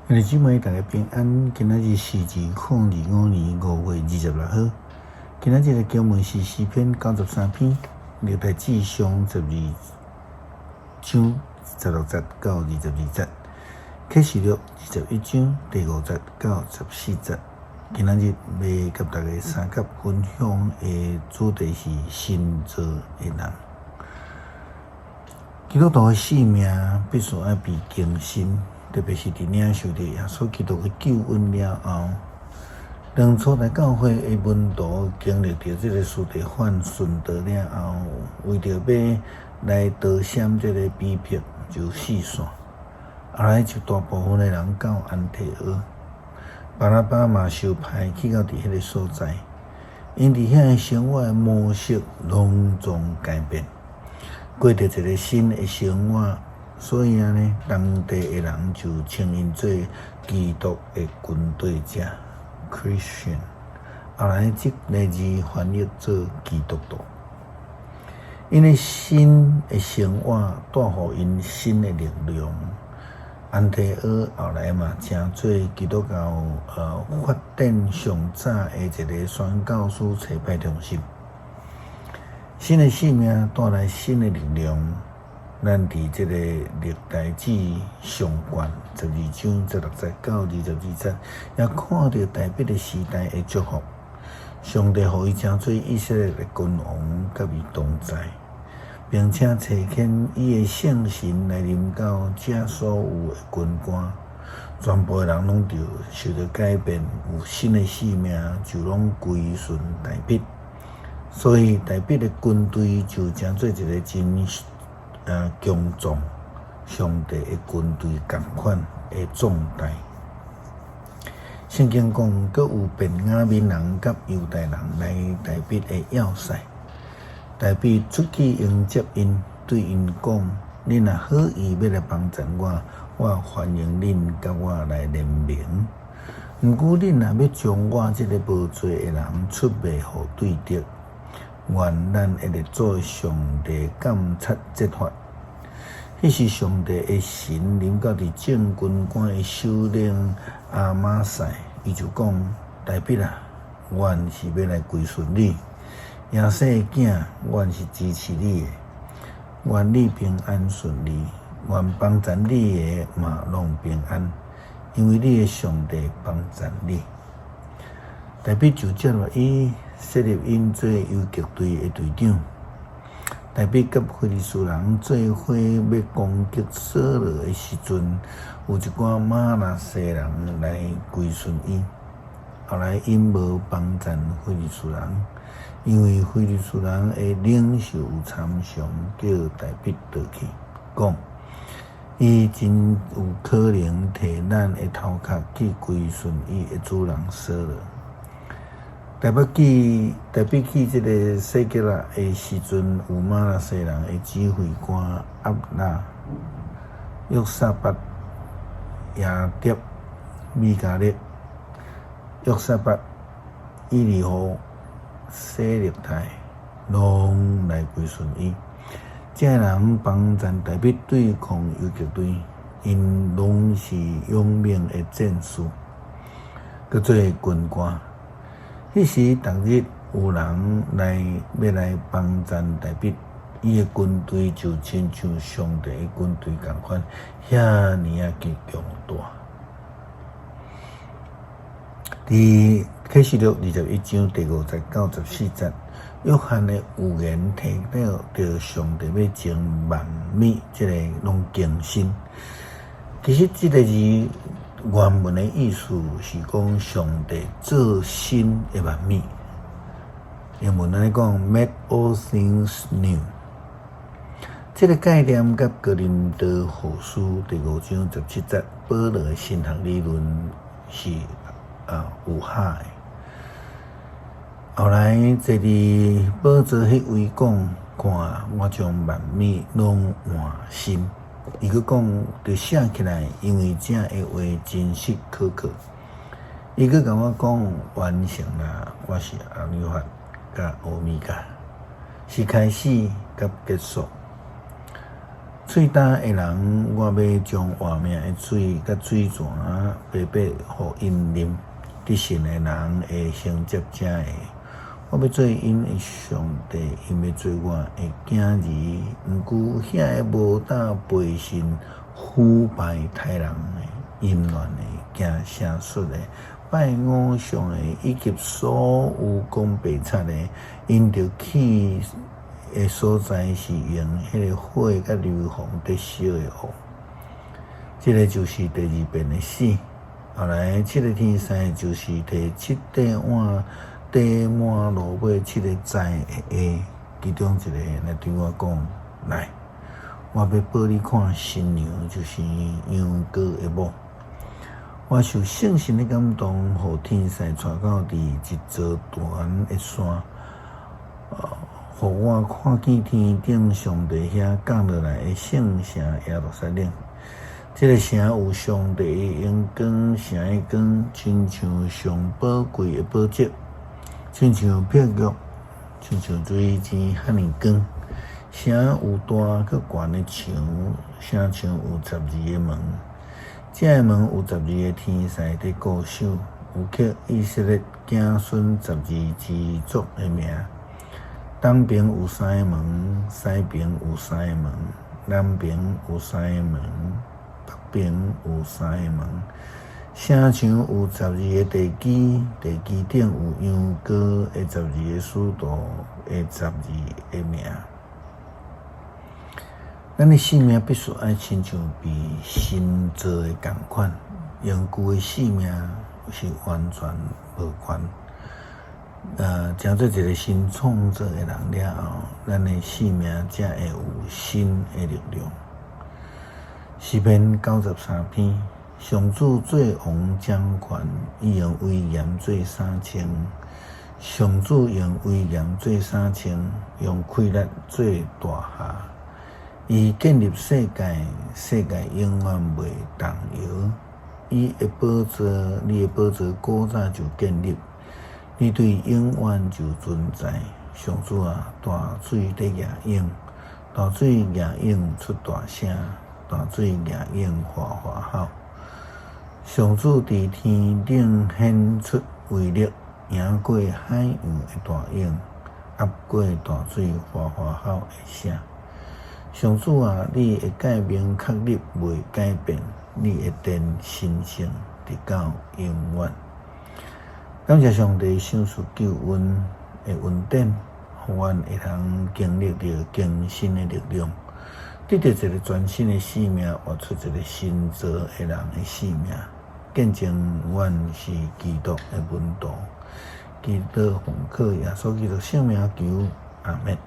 兄弟姊妹，大家平安。今仔日是2025年5月26號。今仔日的經文是詩篇93篇，歷代志上12章16節到22節，啟示錄21章第5節到14節。今仔日欲佮大家相佮分享的主題是新造的人。基督徒的生命必須愛被更新。特別是佇領受著耶穌基督的救恩了後，當初代教會的門徒經歷著這個司提反殉道了後，為著欲來逃閃這個逼迫，就四散。後來一大部分的人到安提阿，巴拿巴嘛受派去到佇彼个所在，𪜶佇遐的生活模式攏總改變，過著一个新的生活。所以按呢，當地的人就稱𪜶做基督的跟隨者（Christian）。後來這个字翻譯做基督徒。𪜶的新的生活帶予𪜶新的力量。安提阿後來嘛，成做基督教發展上早的一个宣教士差派中心。新的生命帶來新的力量。咱佇這个歷代志上卷12章16節到22節，也看著大衛的時代的祝福。上帝予伊成做以色列的君王，佮伊同在，並且差遣伊的聖神來臨到遮所有的軍官，全部的人攏著受著改變，有新的生命，就攏歸順大衛。所以大衛的軍隊就成做一个真強壯，上帝的軍隊仝款的壯大。聖經講，閣有便雅憫人佮猶大人來大衛的要塞，大衛出去迎接𪜶，對𪜶講：恁若好意欲來幫贊我，我歡迎恁佮我來聯盟。毋過恁若欲將我這个無罪的人出賣予對敵，願咱的列祖上帝監察責罰。彼時上帝的神臨到佇眾軍官的首領亞瑪撒，伊就講：大衛啊，阮是欲來歸順你，耶西的囝，阮是支持你的。願你平安順利，願幫贊你的嘛攏平安，因為你的上帝幫贊你。大衛就接納伊，設立𪜶做游擊隊的隊長。大衛佮非利士人做伙欲攻擊掃羅的時陣，有一寡瑪拿西人來歸順伊。後來𪜶無幫贊非利士人，因為非利士人的領袖有參詳叫大衛倒去，講伊真有可能提咱的頭殼去歸順伊的主人掃羅。大衛去這个西革臘的時陣，有瑪拿西人的指揮官押拿、約撒拔、亞蝶、米迦勒、約撒拔、以利戶、洗勒太，攏來歸順伊。這人幫贊大衛對抗游擊隊，𪜶攏是勇猛的戰士，閣做軍官。彼時，逐日有人來欲來幫贊大衛，伊的軍隊就親像上帝的軍隊仝款，遐爾仔之強大。佇啟示錄21章第5節到14節，約翰的預言提到著上帝欲將萬物這个攏更新。其實這个字原文的意思是講上帝做新的萬物。英文按呢講，make all things new。這个概念佮哥林多後書第5章17節保羅的神學理論是有合的。後來坐佇寶座彼位講，看我將萬物攏換新。伊閣講，著寫起來，因為這的話真實可靠。伊閣共我講，完成啦，我是阿爾法佮歐米伽，是開始佮結束。揣喙焦的人，我欲將活命的水佮水泉白白予𪜶啉。得勝的人會承接這个。我欲做𪜶的上帝，𪜶欲做我的囝兒。毋過遐个無膽背信、腐敗刣人的、淫亂的、行邪術的、拜偶像的，以及所有講白賊的，𪜶著去的所在是用彼个火佮硫磺佇燒的湖。這个就是第二遍的死。後來七个天使就是提七塊碗綴滿落尾七个災的下，其中一个來對我講：來，我欲報你看新娘，就是羊羔的某。我受聖神的感動，予天使帶到佇一座懸的山，予我看見天頂上帝遐降落來的聖城耶路撒冷。這个城有上帝的榮光，城的光親像上寶貴的寶石，親像碧玉，親像水晶遐爾光。城有大閣懸的牆，城牆有十二个門，這个門有十二个天使佇固守，有刻以色列子孫十二支族的名。東邊有三个門，西邊有三个門，南邊有三个門，北邊有三个門。城牆有十二个地基，地基頂有羊羔的十二个使徒的十二个名。咱的生命必須愛親像被新造的仝款，用舊的生命是完全無關。成做一个新創造的人了後，咱的生命才會有新的力量。詩篇93篇，上主做王掌權，伊用威嚴做衫穿。上主用威嚴做衫穿，用氣力做大廈。伊建立世界，世界永遠袂動搖。伊的寶座，你的寶座古早就建立，你對永遠就存在。上主啊，大水佇舉湧，大水舉湧出大聲，大水舉湧嘩嘩吼。上主佇天頂顯出威力，贏過海洋的大湧，壓過大水嘩嘩吼的聲。上主啊，你的誡命確立袂改變，你的殿神聖直到永遠。感謝上帝賞賜救恩的恩典，予阮會通經歷著更新的力量，得著一个全新的生命，活出一个新造的人的生命，見證阮是基督的門徒。祈禱奉靠耶穌基督聖名求，阿們。